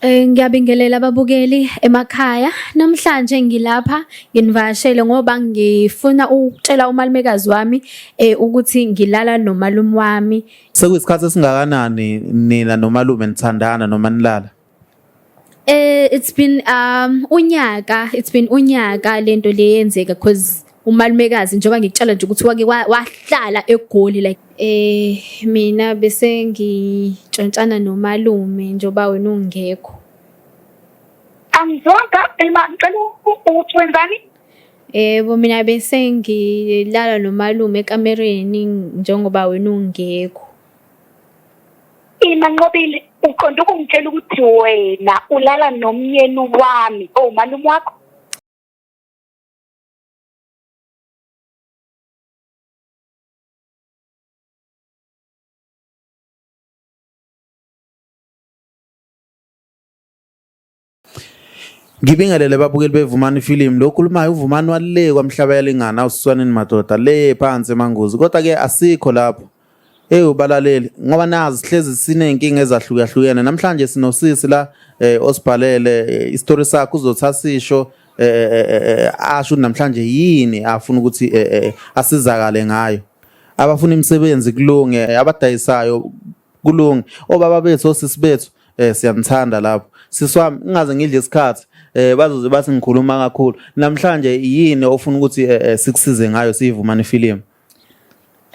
Ngiyabingelela ababukeli emakhaya. Namhlanje ngilapha nginivakashele ngoba ngifuna ukutshela umalumekazi wami ukuthi ngilala nomalume wami. Sekuyisikhathi esingakanani nina nomalume nithandana noma nilala? It's been unyaka, it's been unyaka lento le yenzeka cause umalumekazi njengoba ngikutshela nje ukuthi wake wahlala eGoli like mina bese ngitshontshana nomalume njengoba wena ungekho. Angizwanga ima ngicela ukuthi wenzani? Yebo, mina bese ngilala nomalume ekamereni njengoba wena ungekho. Ima Nqobile, uqonde ukungitshela ukuthi wena ulala nomyeni wami owumalume wakho? Ngibingelele babukeli beVumani Film lo khulumayo uVumani wale kwamhlaba yalingana awusiswaneni madoda le phansi emangozi kodwa ke asikho lapho. Hey ubalaleli ngoba nazi sihlezi siney'nkinga ezahlukahlukene namhlanje sinosisi la osibhalele isitori sakhe uzothi asisho asho namhlanje yini afuna ukuthi asizakale ngayo. Abafuna imisebenzi kulunge, abadayisayo kulunge, obaba bethu osisi bethu siyanithanda lapho. Sisi wami ngingaze ngidle isikhathi bazoze bathi ngikhuluma kakhulu. Namhlanje yini ofuna ukuthi sikusize ngayo siyiVumani Film?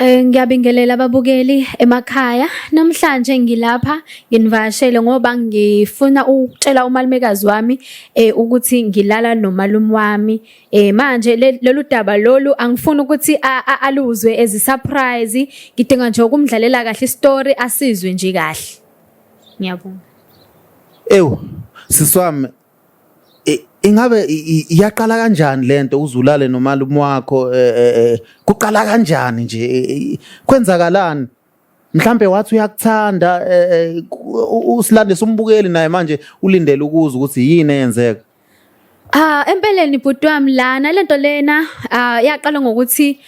Ngiyabingelela ababukeli emakhaya. Namhlanje ngilapha nginivakashele ngoba ngifuna ukutshela umalumekazi wami ukuthi ngilala nomalume wami. Manje lolu daba lolu angifuni ukuthi aluzwe as a surprise. Ngidinga nje ukumdlalela kahle istory asizwe nje kahle. Ngiyabonga. Ewu sisi wami ingabe iyaqala kanjani lento uzulale nomalume wakho kuqala kanjani nje kwenzakalani mhlambe wathi uyakuthanda usilandise umbukeli naye manje ulindele ukuzwa ukuthi yini eyenzeka. Ah, empeleni bhuti wami lana lento lena yaqala ngokuthi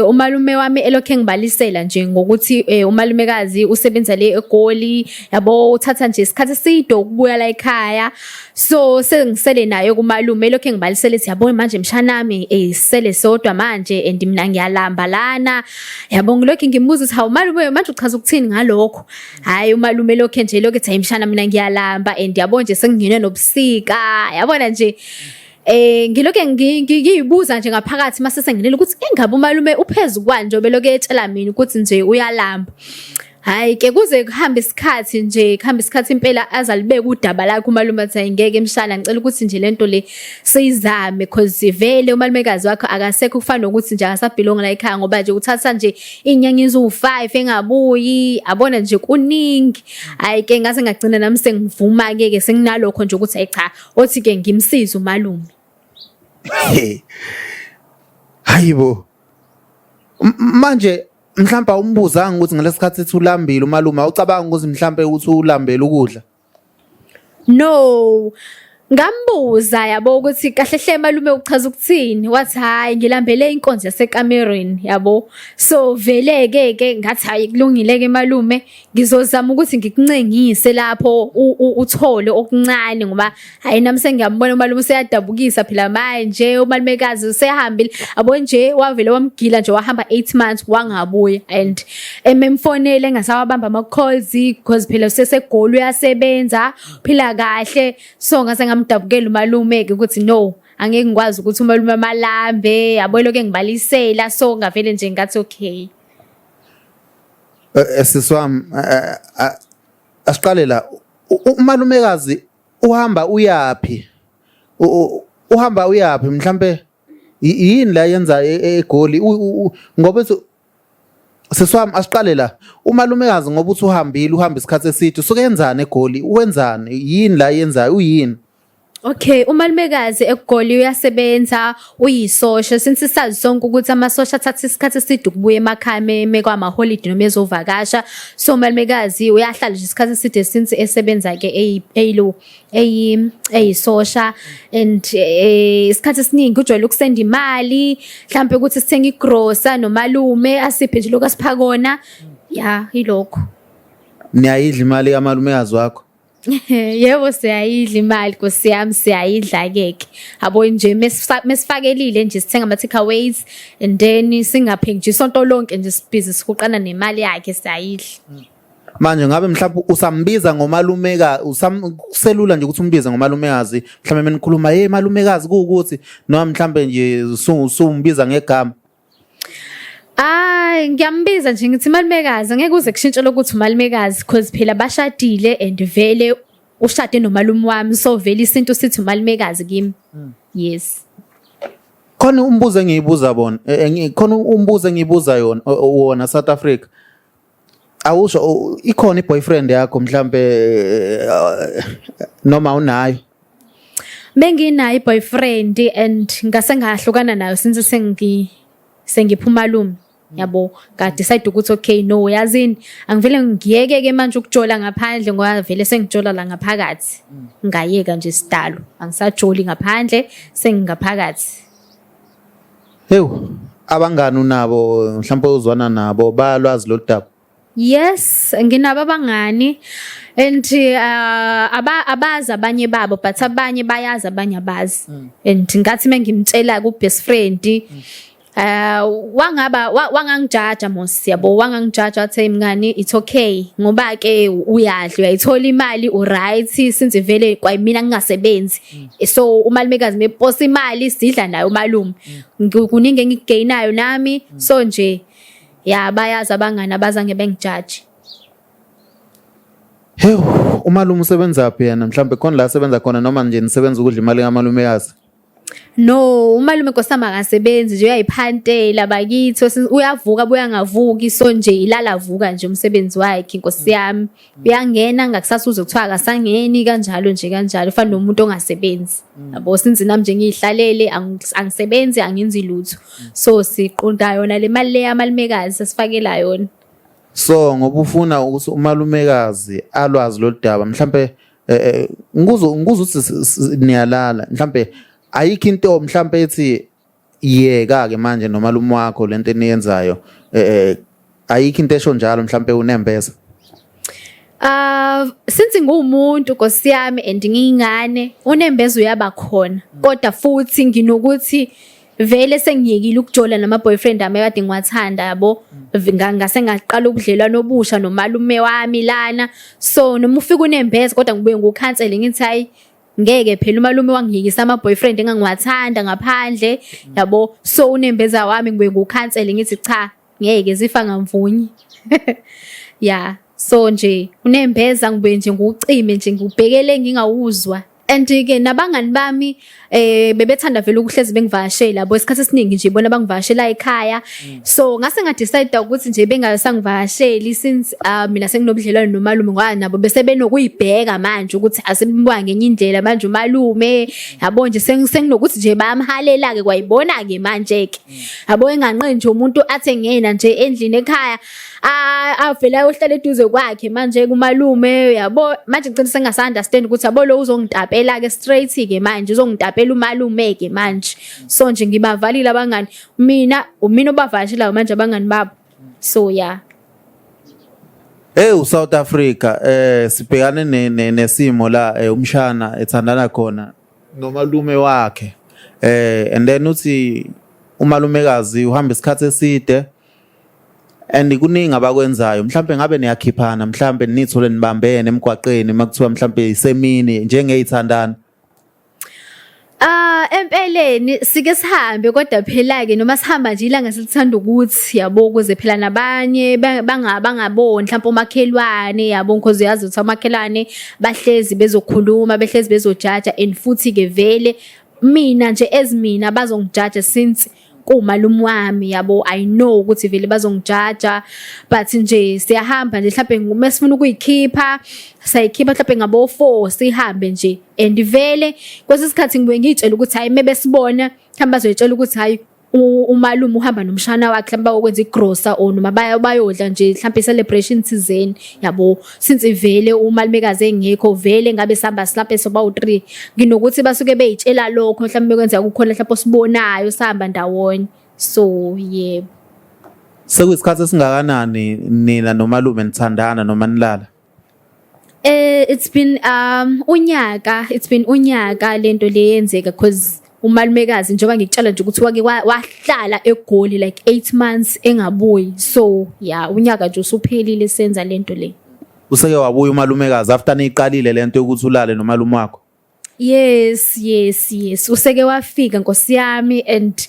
umalume wami elokhu engibalisela nje ngokuthi umalumekazi usebenza le eGoli yabo, uthatha nje isikhathi eside ukubuya la ekhaya, so sengisele naye kumalume elokhu engibalisela ethi yabo manje mshanami sisele sodwa manje and mina ngiyalamba lana yabo. Ngilokhu ngimbuza ukuthi hawu malume manje uchaza ukuthini ngalokho. Hhayi umalume lokhu nje lokhu ethi hayi mshana mina ngiyalamba and yabo nje sengingene nobusika yabona nje. Ngilokhu ngiyibuza nje ngaphakathi mase senginele ukuthi engabe umalume uphezu kwani nje belokhu etshela mina ukuthi nje uyalamba. Hhayi ke kuze kuhambe isikhathi nje kuhambe isikhathi impela azalibeka udaba lakhe umalume athi hayi ngeke mshana ngicela ukuthi nje lento le siyizame cause vele umalumekazi wakho akasekho kufana nokuthi nje akasabhilongi la ekhaya ngoba nje uthatha nje iy'nyanga eziwu-5 engabuyi abona nje kuningi. Hhayi ke ngase ngagcina nami sengivuma-ke ke senginalokho nje ukuthi hhayi cha othi ke ngimsize umalume. Hayibo. Manje mhlawumbe awumbuzanga ukuthi ngalesikhathi ethi ulambile umalume awucabanga ukuthi mhlawumbe ukuthi ulambele ukudla? No. Ngambuza yabo ukuthi kahle hle malume uchaza ukuthini, wathi hhayi ngilambele inkonzo yasekamerweni yabo. So vele ke ke ngathi hhayi kulungile ke malume ngizozama ukuthi ngikuncengise lapho uthole okuncane ngoba hhayi nami sengiyambona umalume useyadabukisa phela manje umalumekazi usehambile yabo nje wavele wamgila nje wahamba 8 months wangabuya and ememfonele engasawabamba ama-calls because phela useseGoli uyasebenza phila kahle. So ngase ngamdabukela umalume-ke ukuthi no angeke ngikwazi ukuthi umalume amalambe yabo lokhu engibalisela, so ngavele nje ngathi okay. Sisi wami asiqale la, umalumekazi uhamba uyaphi? Uhamba uyaphi mhlambe yini la yenza eGoli ngoba sisi wami asiqale la, umalumekazi ngoba uthi uhambile uhamba isikhathi eside usuke yenzani eGoli, wenzani yini la yenzayo uyini? Okay, umalumekazi eGoli uyasebenza, uyisosha. Since sazi sonke ukuthi amasosha athatha isikhathi eside ukubuya emakhaya mekwamaholidi noma ezovakasha. So umalumekazi uyahlala nje isikhathi eside since esebenza ke eyilo eyisosha and isikhathi esiningi ujwayele ukusenda imali mhlawumbe ukuthi sithenge igrosa nomalume asiphe nje lokho asipha kona. Ya, ilokho. Niyayidla imali kamalumekazi wakho? Yebo siyayidla imali Nkosi yami siyayidla ke ke. Yabo nje mesifakelile nje sithenga ama takeaways and then singapheki nje isonto lonke nje sibhizi sihuqana nemali yakhe siyayidla. Manje ngabe mhlawumbe usambiza ngomalumeka kuselula nje ukuthi umbize ngomalumekazi mhlawumbe menikhuluma hey malumekazi kuwukuthi noma mhlawumbe nje usumbiza ngegama. Ay ngiyambiza nje ngithi malumekazi ngeke uze kushintshe lokuthi umalumekazi cause phela bashadile and vele ushade nomalume wami so vele isintu sithi umalumekazi kimi. Yes. Khona umbuzo engiyibuza bona khona umbuzo engiyibuza yona wona South Africa. Awusho ikhona i-boyfriend yakho mhlambe noma unayo? Benginayo i-boyfriend and ngase ngahlukana nayo since sengiphuma lume yabo nga decide ukuthi okay no yazini angivele ngiyeke ke manje ukujola ngaphandle ngoba vele sengijola la ngaphakathi ngayeka nje sidalo angisajoli ngaphandle sengingaphakathi. Hewu abangani unabo mhlawumbe uzwana nabo bayalwazi lolu daba? Yes, nginabo abangani and abazi abanye babo but abanye bayazi abanye abazi. And ngathi mengimtshela ku best friend wangaba wangangijaja mos yabo wangangijaja wathi mngani it's okay ngoba ke uyadla uyayithola imali u right since vele kwayimina ngingasebenzi so umalumekazi meposa imali sidla nayo umalume kuningi engikugainayo nami so nje ya bayazi abangani abazange bengijaje. Hewu, umalume usebenza phi yena? Mhlawumbe khona la asebenza khona noma nje nisebenza ukudla imali kamalumekazi? No, umalume Nkosami akasebenzi nje uyayiphantela bakithi uyavuka buya angavuki so nje ilala vuka nje umsebenzi wakhe Nkosi yami. Uyangena ngakusasa uze kuthiwa akasangeni kanjalo nje kanjalo ufana nomuntu ongasebenzi. Yabo since nami nje ngiyihlalele angisebenzi angenzi lutho. So siqonda yona le mali le yamalumekazi sesifakela yona. So ngoba ufuna ukuthi umalumekazi alwazi lolu daba mhlambe ngikuzo ngikuzo ukuthi niyalala mhlambe ayikho into mhlambe ethi yeka ke manje nomalume wakho lento eniyenzayo ayikho into esho njalo mhlambe unembeza. Since nguwumuntu Nkosi yami and ngiyingane unembeza uyaba khona kodwa futhi nginokuthi vele sengiyekile ukujola nama boyfriend ami ekade ngiwathanda yabo ngase ngaqala ubudlelwano obusha nomalume wami lana so noma ufika unembeza kodwa ngibuye ngikhansele ngithi hayi ngeke phela umalume wangiyekisa ama boyfriend engangiwathanda ngaphandle yabo so unembeza wami ngibuye ngikhansele ngithi cha ngeke zifa ngamvunyi yeah so nje unembeza ngibuye nje ngucime nje ngubhekele ngingawuzwa and ke nabangani bami bebethanda vele ukuhlezi bengivakashela yabo isikhathi esiningi nje bona bangivakashela ekhaya so ngase nga decide ukuthi nje bengasangivakasheli since mina senginobudlelwano nomalume ngoba nabo bese benokuyibheka manje ukuthi asebimbuka ngenye indlela manje umalume yabo nje senginokuthi nje bayamhalela ke kwayibona ke manje ke yabo enganqe nje umuntu athe ngena nje endlini ekhaya avele ayohlala eduze kwakhe manje kumalume yabo manje ngicela sengasa understand ukuthi yabo lo uzongitapela ke straight ke manje uzongitapela umalume ke manje so nje ngibavalile abangani mina umina obavakashelayo manje abangani babo so yeah. Hey South Africa sibhekane nesimo la umshana ethandana khona nomalume wakhe and then uthi umalumekazi uhamba isikhathi eside and kuningi abakwenzayo mhlambe ngabe niyakhiphana mhlambe nithole nibambene emgwaqeni makuthiwa mhlambe isemini njengeyithandana. Empeleni sike sihambe kodwa phela ke noma sihamba nje ilanga silithanda ukuthi yabo ukuze phela nabanye bangaboni mhlawumbe omakhelwane yabo because uyazi ukuthi omakhelwane bahlezi bezokhuluma behlezi bezojaja and futhi ke vele mina nje as mina bazongijaja since kumalume wami yabo I know ukuthi vele bazongijaja but nje siyahamba nje mhlawumbe uma sifuna ukuyikhipha sayikhipha mhlawumbe ngabo 4 sihambe nje and vele kwesinye isikhathi ngibuye ngiyitshela ukuthi hayi mebesibona mhlawumbe bazoyitshela ukuthi hayi umalume uhamba nomshana wakhe mhlawumbe bayokwenza igrosa or noma bayodla nje mhlawumbe i-celebration thizeni yabo since vele umalumekazi engekho vele ngabe sihamba silaphe soba u3 nginokuthi basuke beyitshela lokho mhlawumbe kwenzeka kukhona mhlawumbe osibonayo sihamba ndawonye so yebo. Sekuyisikhathi esingakanani nina nomalume nithandana noma nilala? It's been unyaka, it's been unyaka lento le yenzeka, cause umalumekazi, njengoba ngikutshela nje ukuthi wake wahlala eGoli like 8 months engabuyi. So yeah, unyaka nje usuphelile senza lento le. Useke wabuya umalumekazi after niyiqalile lento yokuthi ulale nomalume wakho? Yes, useke wafika, nkosi yami, and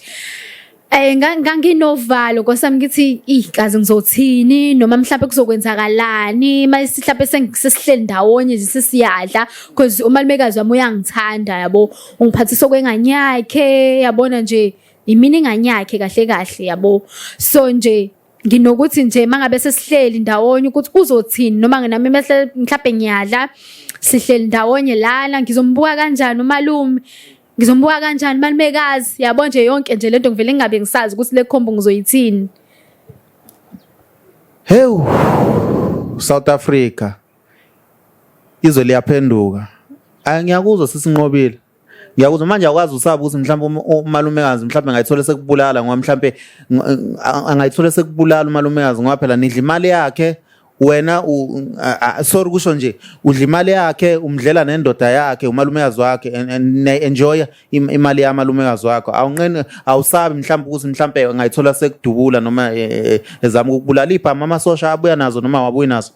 nganginovalo, nkosi yami, ngithi kaze ngizothini noma mhlawumbe kuzokwenzakalani mase mhlawumbe sesihleli ndawonye nje sesiyadla, because umalumekazi wami uyangithanda, yabo, ungiphathisa okwengane yakhe, yabona nje, imina ingane yakhe kahle kahle, yabo. So nje nginokuthi nje mangabe sesihleli ndawonye ukuthi uzothini, noma nami mhlawumbe ngiyadla, sihleli ndawonye lana, ngizombuka kanjani umalume, ngizombuka kanjani malumekazi, yabo nje, yonke nje lento ngivele ngingabe ngisazi ukuthi le khombo ngizoyithini. Hewu, South Africa, izwe liyaphenduka. Ayi, ngiyakuzwa, sisinqobile, ngiyakuzwa. Manje awukwazi usaba ukuthi mhlawumbe umalumekazi mhlawumbe angayithola sekubulala, ngoba mhlawumbe angayithola sekubulala umalumekazi, ngoba phela nidla imali yakhe wena, sorry kusho nje, udla imali yakhe, umdlela nendoda yakhe, umalumekazi wakhe, and enjoy imali yamalumekazi wakho. Awunqeni, awusabi mhlawumbe ukuthi mhlawumbe angayithola sekudubula noma ezama ukukubulala? Ibhamu amasosha abuya nazo noma wabuyi nazo?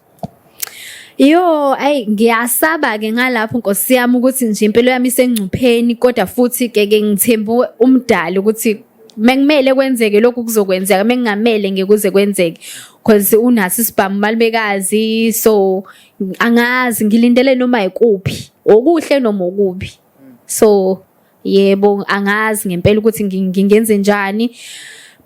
Yo, ayi, ngiyasaba ke ngalapho, nkosi yami, ukuthi nje impilo yami isengcupheni, kodwa futhi ke ke ngithemba umdali ukuthi mekumele kwenzeke lokhu kuzokwenzeka, mekungamele ngekuze kwenzeke, because unaso isibhamu malumekazi. So angazi ngilindele noma ikuphi, okuhle noma okubi. So yebo, angazi ngempela ukuthi ngingenze njani,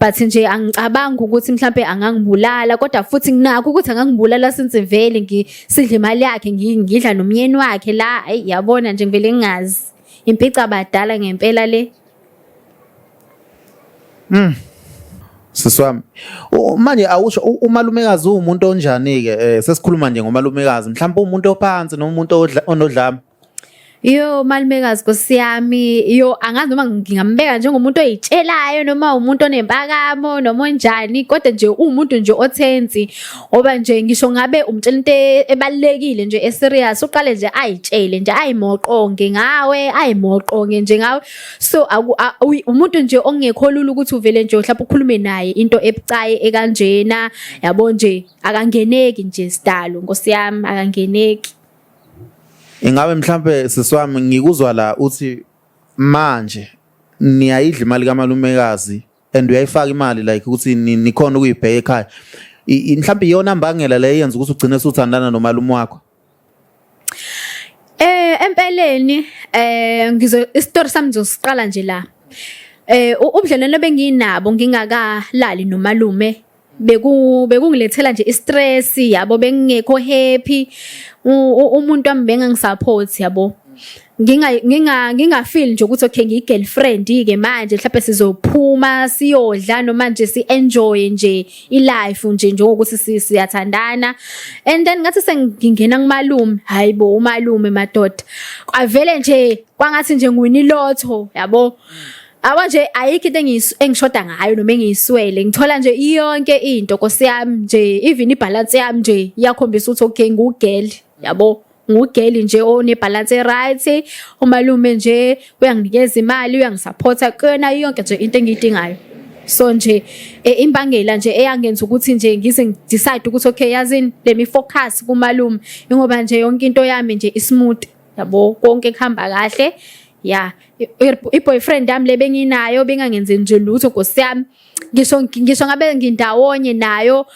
but nje angicabangi ukuthi mhlambe angangibulala, kodwa futhi nginakho ukuthi angangibulala since vele ngisidla imali yakhe, ngidla nomyeni wakhe la. Ayi, yabona nje, ngivele ngingazi, impica badala ngempela le. Sisi wami, manje awusho, umalumekazi uwumuntu onjani ke? Sesikhuluma nje ngomalumekazi, mhlawumbe umuntu ophansi noma umuntu onodlame? Yo, malumekazi, nkosi yami, yo, angazi noma ngingambeka njengomuntu oyitshelayo noma umuntu onempakamo noma onjani, kodwa nje uwumuntu nje othensi, ngoba nje ngisho ngabe umtshela into ebalulekile nje e-serious, uqale nje ayitshele nje, ayimoqonge ngawe, ayimoqonge nje ngawe. So umuntu nje ongekho lula ukuthi uvele nje mhlawumbe ukhulume naye into ebucayi ekanjena, yabo nje, akangeneki nje sidalo, nkosi yami, akangeneki. Ingabe mhlambe, sisi wami, ngikuzwa la uthi manje niyayidla imali kamalumekazi and uyayifaka imali, like ukuthi nikhona ukuyibheka ekhaya. Mhlambe iyona mbangela le yenza ukuthi ugcine usuthandana nomalume wakho? Empeleni ngizo isitori sami ngizosiqala nje la. Ubudlelwano benginabo ngingakalali nomalume bekungilethela nje i-stress, yabo, bengingekho happy, umuntu wami bengangi-support, yabo. Nginga feel nje ukuthi okay, ngiyi-girlfriend ke manje, mhlawumbe sizophuma siyodla noma nje si-enjoy nje i-life nje njengokuthi siyathandana. And then ngathi sengingena kumalume, hayibo, umalume madoda, kwavele nje kwangathi nje ngiwina i-lotto, yabo. Abo nje, ayikho into engishoda ngayo noma engiyiswele, ngithola nje yonke into, nkosi yami, nje even i-balance yami nje iyakhombisa ukuthi okay, ngu-girl, yabo, ngu-girl nje one-balance e-right. Umalume nje uyanginikeza imali, uyangisupporta kuyona yonke nje into engiyidingayo. So nje imbangela nje eyangenza ukuthi nje ngize ngi-decide ukuthi okay, yazini, let me focus kumalume, ingoba nje yonke into yami nje i-smooth, yabo, konke kuhamba kahle. Ya, i-boyfriend yami le benginayo bengangenzi nje lutho, nkosi yami, ngisho ngabe ngindawonye nayo,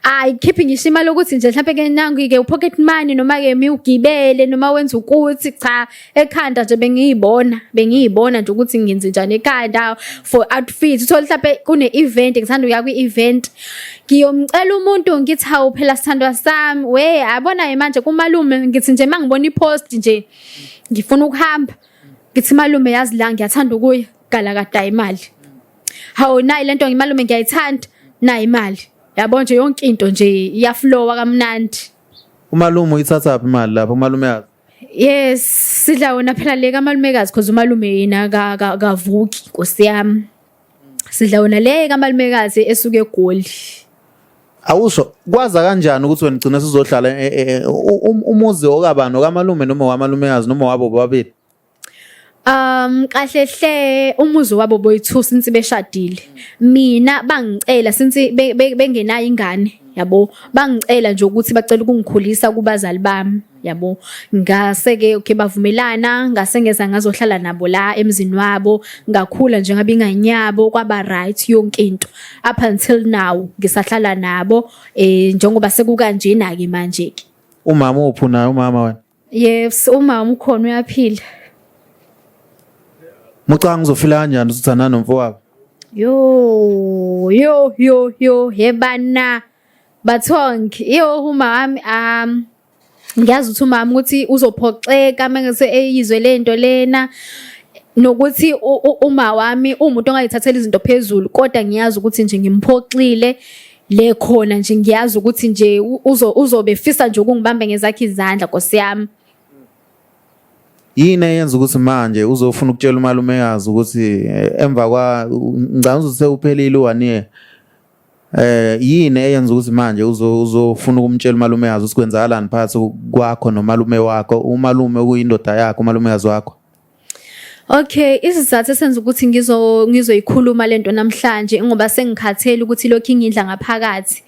ayikhiphi ngisho imali ukuthi nje mhlawumbe ke nangu-ke u-pocket money noma ke miwugibele noma wenza ukuthi cha, ekhanda nje bengiyibona nje ukuthi ngenze njani ekhanda for outfit. Uthole mhlawumbe kune-event, ngithanda ukuya kwi-event, ngiyomcela umuntu ngithi, "Hawu phela sithandwa sami we." Abona manje kumalume, ngithi nje uma ngibona i-post nje ngifuna ukuhamba, ngithi, "Malume, yazi la ngiyathanda ukuya galakada imali. Hawu, nayi lento, ngimalume, ngiyayithanda, nayi imali." Yabo nje, yonke into nje iyaflowa kamnandi. Umalume uyithathaphi imali lapho, umalume yazi? Yes, sidla wona phela le kamalumekazi, because umalume yena kavuki, nkosi yami. Sidla wona le kamalumekazi esuke eGoli. Awusho kwaza kanjani ukuthi wena ugcina sizohlala e, e, e, umuzi okabani okamalume noma wamalumekazi noma wabo bobabili? Kahle hle umuzi wabo boyi-two since beshadile. Mina bangicela since bengenayo ingane yabo, bangicela nje ukuthi bacela ukungikhulisa kubazali bami yabo. Ngase-ke okay bavumelana ngase ngeza ngazohlala nabo la emzini wabo, ngakhula nje ngabe inganyabo kwaba right yonke into. Up until now ngisahlala nabo njengoba sekukanjena-ke manje-ke. Umama uphi unaye umama wena? Yes, umama ukhona uyaphila. Mucanga uzofila kanjani usuthandana nomfowabo? Yo, yo, yo, yo, yebana. Bathong, yo umama wami ngiyazi ukuthi umama ukuthi uzophoxeka mengase eyizwe lento lena nokuthi uma wami umuntu ongayithathela izinto phezulu kodwa ngiyazi ukuthi nje ngimphoxile le khona nje ngiyazi ukuthi nje uzobe fisa nje ukungibamba ngezakhe izandla Nkosi yami. Yini eyenza ukuthi manje uzofuna ukutshela umalumekazi ukuthi emva kwa ngicabanga ukuthi sewuphelile u-one year yini eyenza ukuthi manje uzofuna ukumtshela umalumekazi ukuthi kwenzakalani phakathi kwakho nomalume wakho umalume okuyindoda yakho umalumekazi wakho? Okay, isizathu esenza ukuthi ngizoyikhuluma lento namhlanje ngoba sengikhathele ukuthi lokhu ingidla ngaphakathi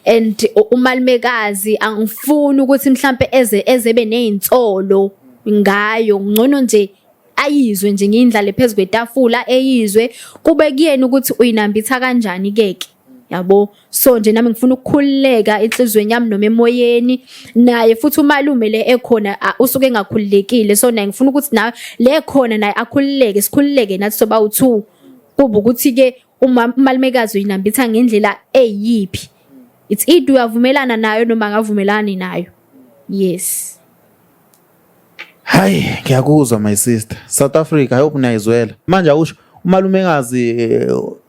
and umalumekazi angifuni ukuthi mhlampe eze ezebe nezinsolo ngayo ngcono nje ayizwe nje ngiyindlale phezu kwetafula eyizwe kube kuyena ukuthi uyinambitha kanjani keke yabo. So nje nami ngifuna ukukhululeka enhlizweni yami noma emoyeni naye futhi umalume le ekhona usuke engakhululekile so naye ngifuna ukuthi nawe le khona naye akhululeke sikhululeke nathi soba u2 kuba ukuthi ke umalumekazi uyinambitha ngendlela eyiphi it's either uyavumelana nayo noma angavumelani nayo yes. Hayi ngiyakuzwa my sister. South Africa I hope niyayizwela. Manje awusho umalumekazi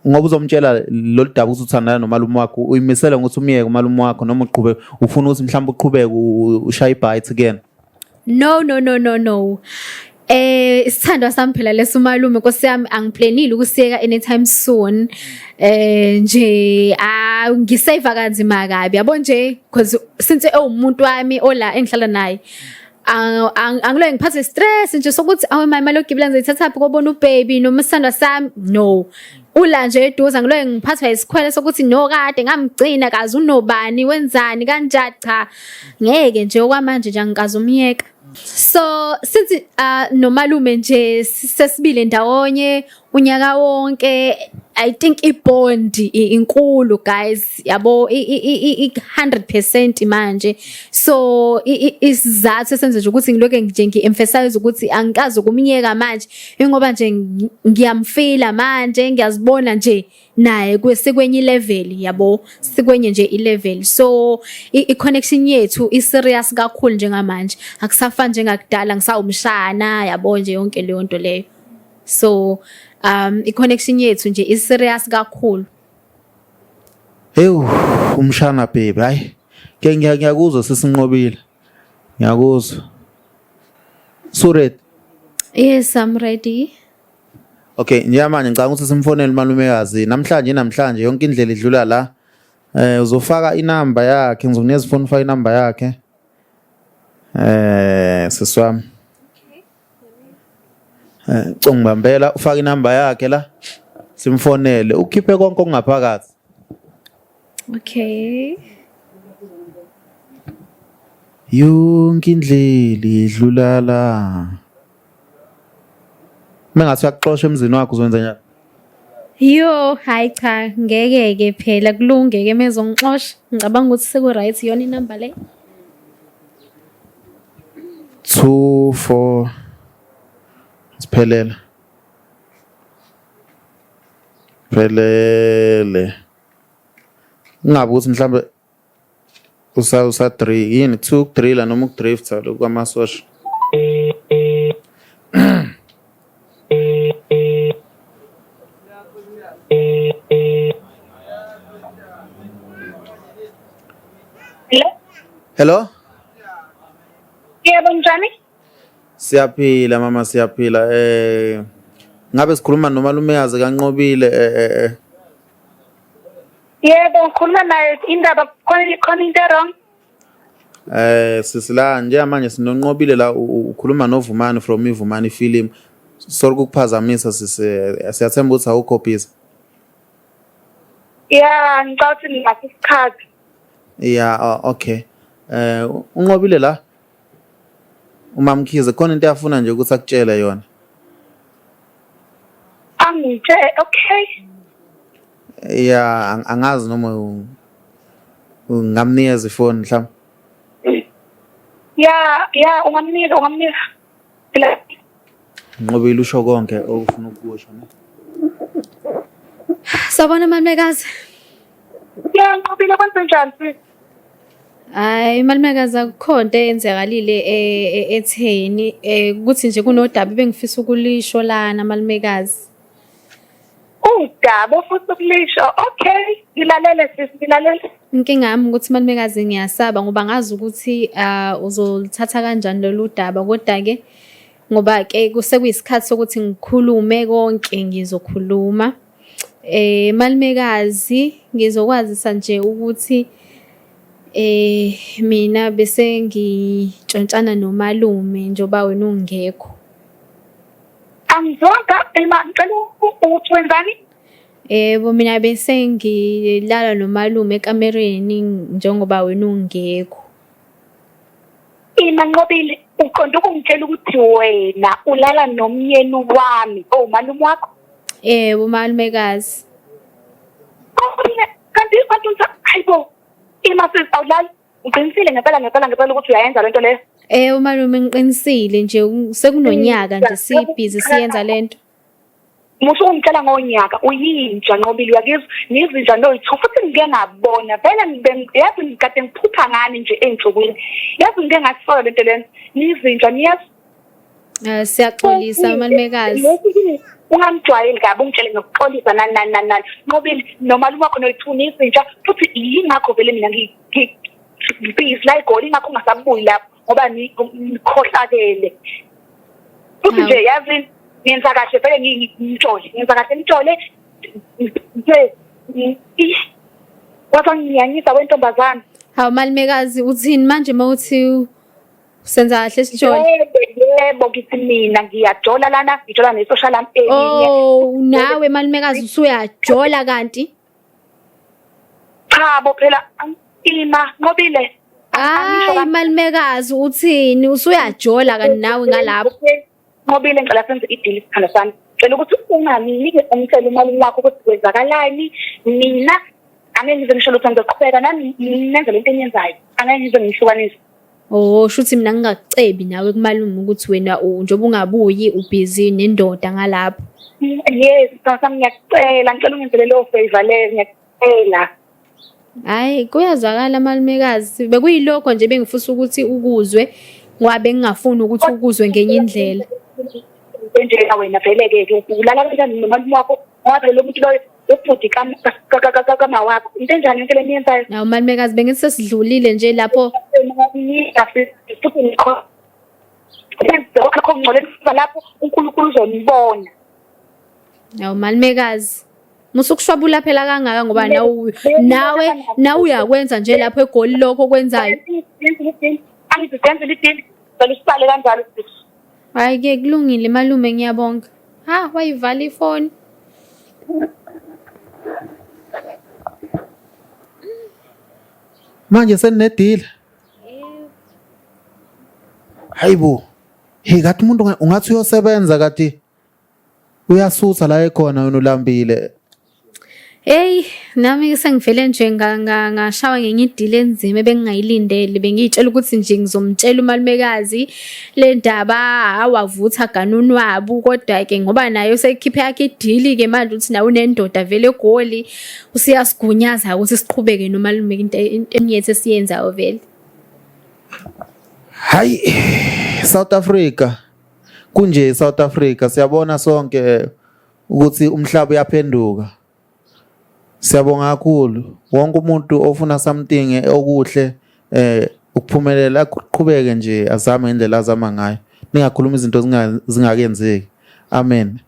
ngoba uzomtshela lolu daba ukuthi uthandana nomalume wakho uyimisele ngokuthi umyeke umalume wakho noma uqhube ufuna ukuthi mhlawumbe uqhubeke ushaye ibite kuyena. No no no no no. Isithandwa sami phela leso umalume Nkosi yami angiplanile ukusiyeka anytime soon. Nje ah ngisave kanzima kabi yabo nje because since ewumuntu wami ola engihlala naye angiloye ngiphathwe stress nje sokuthi awe my imali yokugibela ngizoyithathaphi kobona ubaby noma isithandwa sami no ula nje eduze angiloye ngiphathwa isikhwele sokuthi no kade ngamgcina kaze unobani wenzani kanjani cha ngeke nje okwamanje nje angikaze umyeka. So since nomalume nje sesibile ndawonye unyaka wonke I think ibond inkulu guys yabo i 100% manje so isizathu esenze nje ukuthi ngiloke nje ngi-emphasize ukuthi angikazi ukumyeka manje ingoba nje ngiyamfila manje ngiyazibona nje naye kwesekwenye ilevel yabo sikwenye nje ilevel so i-connection yethu i-serious kakhulu njengamanje akusafani njengakudala ngisawumshana yabo nje yonke leyo nto leyo so i-connection yethu nje i-serious kakhulu. Ewu umshana baby hayi ke ngiyakuzwa sesinqobile ngiyakuzwa. So ready? Yes, I'm ready. Okay, njengamanje ngicabanga ukuthi simfonele umalumekazi namhlanje yonke indlela idlula la. Uzofaka inamba yakhe, ngizokunikeza ifoni ufake inamba yakhe. Sisi wami. Congibambela ufake inamba yakhe la. Simfonele ukhiphe konke okungaphakathi. Okay. Yonke indlela idlula la. Mengathi uyakuxosha emzini wakho uzokwenza njani? Yo, hayi cha, ngeke ke phela kulunge ke mezongixosha. Ngicabanga ukuthi seku right iyona inamba le. 2 4 siphelele. Phelele. Kungabe ukuthi mhlambe usa usa 3 yini 2 ukudrilla noma ukudrifta lokhu kwamasosha. Hello? Hello? Yebo njani? Siyaphila mama siyaphila ngabe sikhuluma nomalumekazi kaNqobile eh. Yebo, ngikhuluma naye indaba khona khona into wrong. Sisi la njengamanje sinonqobile la ukhuluma noVumani from iVumani Film. Sorry ukukuphazamisa sisi, siyathemba ukuthi awukho busy. Ya, ngicela ukuthi nginaso isikhathi. Yeah, okay. Unqobile la uMamkhize khona into afuna nje ukuthi akutshele yona. Angitshele, okay. Yeah, angazi noma ungamnikeza ifoni mhlawumbe. Ya, ungamnika, ungamnika. Phela Nqobile usho konke okufuna ukukusho ne. Sawubona malumekazi. Ya, Nqobile kwenzenjani sisi? Hayi malumekazi akukho nto eyenzakalile etheni ukuthi nje kunodaba ebengifisa ukulisho lana malumekazi. Udaba ofisa ukulisho. Okay, ngilalele sisi, ngilalele. Inkinga yami ukuthi malumekazi ngiyasaba ngoba ngazi ukuthi uzolithatha kanjani lolu daba kodwa-ke ngoba-ke sekuyisikhathi sokuthi ngikhulume konke ngizokhuluma. Malumekazi ngizokwazisa nje ukuthi mina bese ngintshontshana nomalume njengoba wena ungekho. Angizwanga ima ngicela ukuthi wenzani? Yebo, mina bese ngilala nomalume ekamereni njengoba wena ungekho. Ima Nqobile, uqonde ukungitshela ukuthi wena ulala nomyeni wami, oh malume wakho? Yebo, malumekazi. Nqobile, kanti kanti hayibo, ima sisi awulali. Uqinisile ngempela ngempela ngempela ukuthi uyayenza lento leyo? Umalume ngiqinisile nje sekunonyaka nje sibhizi siyenza lento. Musa ukungitshela ngonyaka uyinja Nqobile uyakizwa nizinja noyithu futhi ngike ngabona vele ngibe yazi ngikade ngiphupha ngani nje ey'nsukwini yazi ngike ngasola lento lena nizinja niyazi. Siyaxolisa malumekazi. Ungamjwayeli kabi ungitshele ngokuxolisa nani nani nani nani Nqobile nomalume wakho noyithu nizinja futhi yingakho vele mina ngibhizi la eGoli ingakho ungasabuyi lapho ngoba nikhohlakele futhi nje yazi ngenza kahle vele ngitshole ngenza kahle ngitshole nje wathi ngiyanyisa wentombazane. Hawu malumekazi uthini manje mawuthi senza kahle sijole? Yebo yebo ngithi mina ngiyajola lana ngijola nesosha lami elinye. Oh nawe malumekazi usuyajola kanti? Cha bo phela ima Nqobile. Hayi malumekazi uthini usuyajola kanti nawe ngalapho. Nqobile ngicela senze idili sithando sami. Cela ukuthi unganiki umtshele umalume wakho ukuthi kwenzakalani mina angeke ngize ngisho lutho ngizoqhubeka nami nenze lento eniyenzayo angeke ngize ngihlukanise. Oh shuthi mina ngingakucebi nawe kumalume ukuthi wena njengoba ungabuyi ubhizi nendoda ngalapho. Yes, sithando sami ngiyakucela ngicela ungenzele leyo favor leyo ngiyakucela. Hhayi kuyazwakala malumekazi bekuyilokho nje bengifisa ukuthi ukuzwe ngoba bengingafuni ukuthi ukuzwe ngenye indlela. Enjena wena vele-ke ke ulala kanjani nomalume wakho ngoba phela lo muntu loyo ubhuti kama wakho into enjani yonke le niyenzayo. Nawu malumekazi bengithi sesidlulile nje lapho. Futhi ngikho lokho ngcole lapho uNkulunkulu uzonibona. Awu malumekazi. Musa ukushwabula phela kangaka ngoba nawe nawe nawe uyakwenza nje lapho eGoli lokho okwenzayo. Angithi senzile idili, cela usibale kanjalo. Hayi ke kulungile malume ngiyabonga. Ha wayivala ifoni. Manje seninedile? Hayibo. Hey kathi umuntu ungathi uyosebenza kati uyasutha la ekhona wena ulambile. Hey nami sengivele nje ngashawa ngenye idili enzima ebengingayilindele bengiyitshela ukuthi nje ngizomtshela umalumekazi le ndaba awavutha ganunwabu kodwa ke ngoba nayo seyikhiphe yakhe idili ke manje ukuthi nawe unendoda vele eGoli usiyasigunyaza ukuthi siqhubeke nomalume into yethu esiyenzayo vele. Hayi South Africa kunje South Africa siyabona sonke ukuthi umhlaba uyaphenduka. Siyabonga kakhulu wonke umuntu ofuna something okuhle ukuphumelela aqhubeke nje azame indlela azama ngayo. Ningakhuluma izinto zingakenzeki. Amen.